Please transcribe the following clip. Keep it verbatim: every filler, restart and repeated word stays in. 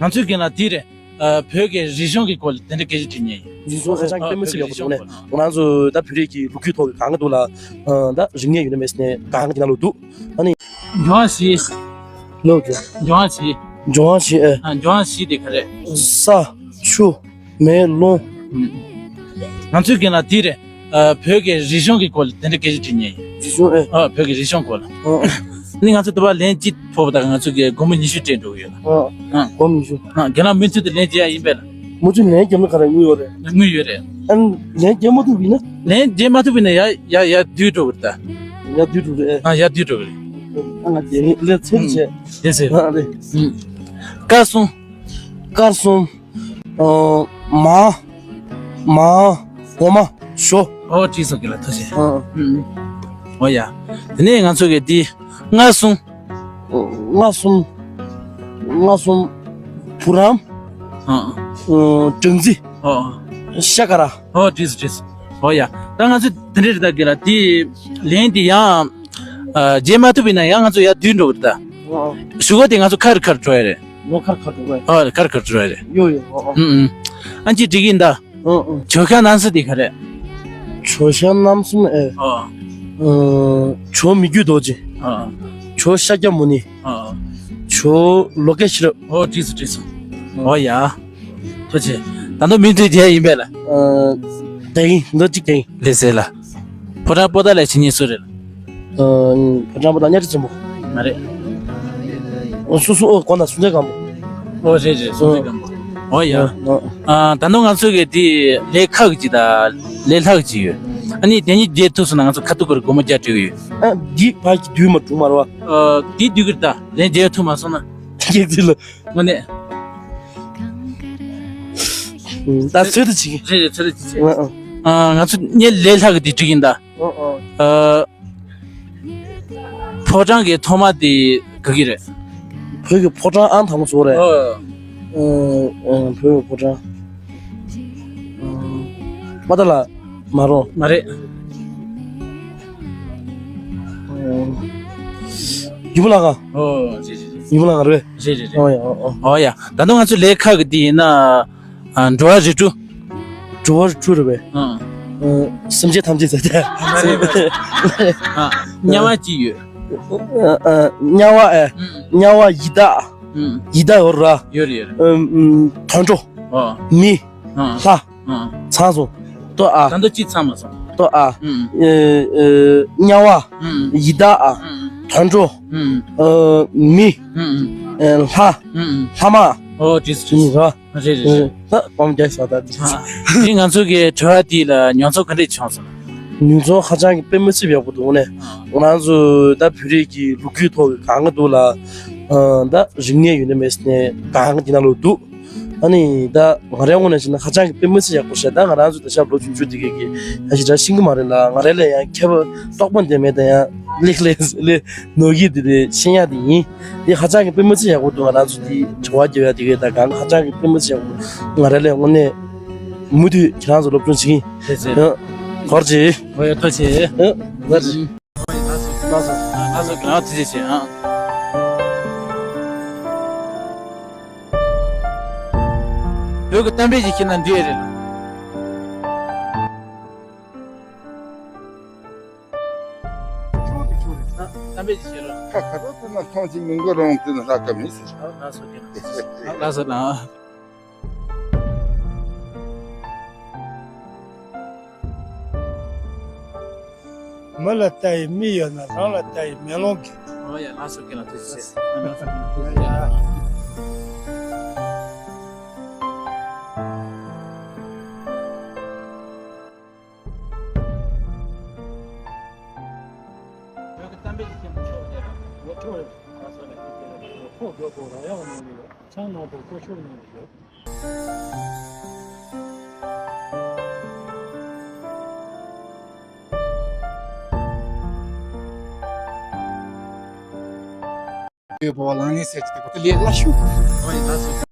ང་ཚོའི་རྒན་ལགས་དེ་རེད། ཨ། བོད་ཀྱི་རིག་གཞུང་གི་སྐོར་ལ་དེ་འདྲ་སྐད་ཆ་དྲིས་མཁན་ཡིན། རིག་གཞུང་ཧ་ཅང་དཔེ་མི་སྲིད་ཡག་པོ་འདུག་ནས། ང་རང་ཚོ་ད་བོད་རིགས་ཀྱི་ལོ་རྒྱུས་ཐོག་གི་གང་ག་འདུག་ལ། ཨ། ད་རིག་གནས་ཡོད་ན་མེད་ཟེར་ནས་གང་ག་དེ་ན་ལོ་འདུག་ཨ་ནི། འབྱུང་བ་བཞི། ལོ་རྒྱུས། འབྱུང་བ་བཞི། འབྱུང་བ་བཞི་ཨེ། ཨ། འབྱུང་བ་བཞི་དེ་ག་རེ། ས། ཆུ། མེ། རླུང་། ཨུམ། ང་ཚོའི་རྒན་ལགས་དེ་རེད། ཨ། བོད་ཀྱི་རིག་གཞུང་གི་སྐོར་ལ་དེ་འདྲ་སྐད་ཆ་དྲིས་མཁན་ཡིན། རིག་གཞུང་ཨེ། ཨ། བོད་ཀྱི་རིག་གཞུང་སྐོར་ལ། ཨ། ཨ་ནི་ང་ཚོ་དུ་བ་ལན་གཅིག་ཕོག་པ་དང་ང་ཚོ་གི་སྒོར་མོ་ཉི་ཤུ་སྤྲད་འགྲོ་གི་ཡོད་ལ། ཨ། ཨ། སྒོར་མོ་ཉི་ཤུ། ཨ། རྒན་ལགས་མུ་མཐུད་དུ་ལན་རྒྱག་ཡ་ཡིན་པས་ལ། མུ་མཐུད་ལན་རྒྱབ་ན་ག་རེ་དངུལ་ཡོད་རེད། དངུལ་ཡོད་རེད། ཨ་ནི་ལན་རྒྱབ་མ་ཐུབ་པ་ཡིན་ན། ལན་རྒྱབ་མ་ཐུབ་པ་ཡིན་ན་ཡ་ཡ་ཡ་བསྡུས་འགྲོ་གི་རེད་ད། ཨ། ཡ་བསྡུས་འགྲོ་གི་རེད། ཨ། ང་དེ་རིང་ལས་ཚེ་རིང་བྱས། ཨུམ། ལགས་སེ། ཨ། རེད། ཨུམ། དཀར་གསུམ། དཀར་གསུམ། ཨ། མ། མ། འོ་མ། ཞོ། ཨོ། བྲིས་སོང་གི་ལ་ཐུགས་རྗེ་ཆེ། ཨ། ཨུམ། ཨོ་ཡ། དེ་ནས་ང་ཚོ་གི་འདི། མངར་གསུམ། མངར་གསུམ། མངར་གསུམ། བུ་རམ། ཨ། ཨ། སྦྲང་རྩི། ཨོ། ཤ་ཀ་ར། ཨོ། བྲིས་སོང་བྲིས་སོང་། ཨོ་ཡ། ད་ང་ཚོ་དེ་འདྲ་རེད་ད་གི་ལ་འདི། ལན་འདི་ཡང་། ཨ། རྒྱབ་མ་ཐུབ་པ་ཡིན་ན་ཡང་ང་ཚོ་ཡར་བསྡུས་འགྲོ་གི་རེད་ད། ཨ། ཨ། གཞུག་གུ་དེ་ང་ཚོ་ཁ་རུ་ཁ་རུ་འགྲོ་ཡ་རེད། ལོ་ཁར་ཁ་འགྲོ་བས། ཨ། ཁར་ཁ་འགྲོ་རེད། ཡོ་ཡོ། ཨོ་ཨོ། ཨུམ་ཨུམ། ཨ་ཅི་འགྲིག་གི་ཡིན་ད། ཨོ་ཨོ། ཇོ་ཤ་ནང་སྲིད་དེ་ག་རེད། ཇོ་ཤ་རྣམ་གསུམ་ཨེ། ཨོ། ཨ། ཇོ་མི་བསྐྱོད་རྡོ་རྗེ། ཨོ། ཇོ་ཤཱཀྱ་མུ་ནི། ཨོ། ཇོ་ལོ་ཀེ་ཤི་རབ། ཨོ། བྲིས་སོང་བྲིས་སོང་། ཨོ་ཡ། ཐུགས་རྗེ་ཆེ། ད་དུང་མུ་མཐུད་རྒྱག་ཡ་ཡིན་པས་ལ། ཨ། དེ་ཡིན་འདི་གཅིག་དེ་ཡིན། ལགས་སེ་ལ། ཕོ་བྲང་པོ་ཏཱ་ལའི་བྱེད་མཁན་སུ་རེད། ཨ། ཕོ་བྲང་པོ་ཏཱ་གཉའ་ཁྲི་བཙན་པོ། མ་རེད། ཨོ། སུ་སུ། ཨོ། དགོངས་དག་སུམ་རྩེན་སྒམ་པོ། ཨོ་རེད་རེད། སུམ་རྩེན་སྒམ་པོ། ཨོ་ཡ། ཨོ་ཨོ། ཨ། ད་ནང་ང་ཚོ་གི་དེ་ལས་ཁག་ཅིག་དང་ལས་ལྷག་ཅིག་ཡོད། ཨ་ནི་དེ་གཉིས་བརྗེ་ཐུབ་སོང་ན་ང་ཚོ་ཁ་ཐུག་གི་སྒོར་མོ་བརྒྱ་སྤྲད་གི་ཡོད། ཨ། འདི་ཕ་གི་བསྡུས་མ་གྲུབ་མ་རེད་བ། ཨ། འདི་བསྡུས་གི་རེད་ད། ལན་བརྗེ་ཐུབ་མ་སོང་ན། སྐྱེས་ཚུལ་ལ། དངོས་གནས། ད་ཚོད་ལྟ་བྱེད་ཀྱི། རེད་རེད། ཚོད་ལྟ་བྱེད་ཀྱི། ཨ་ཨ། ཨ། ང་ཚོ་གཉིས་ལས་ལྷག་གི་དེ་འགྲིག་ཡིན་ད། ཨོ་ཨོ། ཨ། ཕོ་བྲང་གི་ཐོག་མ་དེ་ག་གི་རེད། བོད་ཀྱི་ཕོ་བྲང་ཨང་དང་པོ་ཟེར་བ་རེད། ཨོ། ཨ། ཨ། བོད་ཀྱི་ཕོ་བྲང་། ཨ། པོ་ཏཱ་ལ་མ་རེད། མ་རེད། ཨ། ཡུམ་བུ་ལ་ཁང་། ཨོ། རེད་རེད་རེད། ཡུམ་བུ་ལ་ཁང་རེད། རེད་རེད་རེད། ཨོ་ཡ། ཨོ་ཨོ། ཨོ་ཡ། ད་དུང་ང་ཚོ་ལས་ཁག་གི་དེ་ཡིན་ན། ཨ། འགྲོ་བ་རིགས་དྲུག་འགྲོ་བ་རིགས་དྲུག་རེད་པས། ཨ། ཨ། སེམས་ཅན་ཐམས་ཅད་ཟེར་ཏེ། ཨ། དམྱལ་བ་གཅིག་ཡོད། ཨ། ཨ། དམྱལ་བ་ཨེ། ཨ། དམྱལ་བ་ཡི་དྭགས། ཨ། ཡི་དྭགས་ཡོད་ར། ཡོད་རེད་ཡོད་རེད། ཨ། ཨ། དུད་འགྲོ། ཨ། མི། ཨ། ལྷ། ཨ། ཚངས་སོང་། ལྟོས་ཨ། ད་དུང་གཅིག་ཚང་མ་སོང་། ལྟོས་ཨ། ཨ། ཨ། དམྱལ་བ། ཨ། ཡི་དྭགས། ཨ། དུད་འགྲོ། ཨ། ཨ། མི། ཨ། ཨ། ལྷ། ཨ། ལྷ་མ། ཨོ། བྲིས་སོང་བྲིས་སོང་། ར། རེད་རེད་རེད། ད་སྤམ་རྒྱག་ས་ད། ཨ། དེ་ང་ཚོ་གི་དྲི་བ་དེ་ལ་མྱོང་ཚོར་ག་འདྲས་བྱུང་སོང་། མྱོང་ཚོར་ཧ་ཅང་གི་དཔེ་མི་སྲིད་ཡག་པོ་འདུག་ནས། ཨ། ང་རང་ཚོ་ད་བོད་རིགས་ཀྱི་ལོ་རྒྱུས་ཐོག་གི་གང་ག་འདུག་ལ། ཨ། ད་རིག་གནས་ཡོད་ན་མེད་ནས་གང་ག་དེ་ན་ལོ་འདུག་ཨ་ནི་ད་ང་རའི་ངོས་ནས་བྱས་ན་ཧ་ཅང་གི་དཔེ་མི་སྲིད་ཡག་པོ་ཞིག་ད་ང་རང་ཚོ་ད་ཆ་ལོ་ཆུང་ཆུང་དེ་གས་ཀྱི་ཡང་ཞེ་དྲག་ཤེས་ཀྱི་མ་རེད་ལ། ང་རའི་ལ་ཡང་མཁས་པ་རྟོགས་པ་འདི་མེད་ད་ཡང་ལེགས་ལེགས་ལེགས་ནོར་གྱི་དེ་དེ་ཤེས་ཡག་དེ་ཡིན། དེ་ཧ་ཅང་གི་དཔེ་མི་སྲིད་ཡག་པོ་འདུག་ང་རང་ཚོ་དེ་དྲི་བ་རྒྱབ་ཡག་དེ་གས་ད་གང་ཧ་ཅང་གི་དཔེ་མི་སྲིད་ཡག་པོ་འདུག་ང་རའི་ལ་དངོས་གནས་མུ་མཐུད་ཁྱེད་རང་ཚོ་སློབ་སྦྱོང་བྱེད་ཀྱི་ཡིན། ཐུགས་རྗེ་ཆེ། ཡང་གོར་ཅི། ཨོ་ཡ། ཐུགས་རྗེ་ཆེ། ཡང་གོར་ཅི། ལགས་སོ། ལགས་སོ། ཨ། ཐུགས་རྗེ་ཆེ། ཨ། བོད་ཀྱི་གཏམ་དཔེ་ཞིག་ཤེས་ན་འདི་ཡོད་རེད་ལ། ཨ། གཏམ་དཔེ་ཞིག་ཤེས་རོགས། ཁ་ཁ་ཐོག་ཏུ་ན་ཐོང་ཅིག་མི་མགོ་རོང་དུ་ན་ལྷག་ག་མི་སྲིད། ཨ། ལགས་སོ། ཨ། ལགས་སོ་ལགས། མི་ལ་ལྟ་ཡི་མིག་ཡོད་ན་རང་ལ་ལྟ་ཡི་མེ་ལོང་གི། ཨོ་ཡ། ལགས་སོ། རྒན་ལགས་ཐུགས་རྗེ་ཆེ། ལགས་སོ། རྒན་ལགས་ཐུགས་རྗེ་ཆེ། བོད་ཀྱི་གཏམ་དཔེ་ཞིག་ཤེས་ན་ཆོག་ཟེར་ར། ངས་ཆོག་རེད། ལགས་སོ་ལགས། ཁོག་རྒྱོབ་པོ་ར་ཡག་ནང་ལ་ཡོད། ཆང་ནང་དུ་ཀོ་ཤུགས་ནང་ལ་ཡོད། ཡོད་པ་ལང་ནི་ཟེར་གྱི་དེ་ལས་སླ་ཤོས།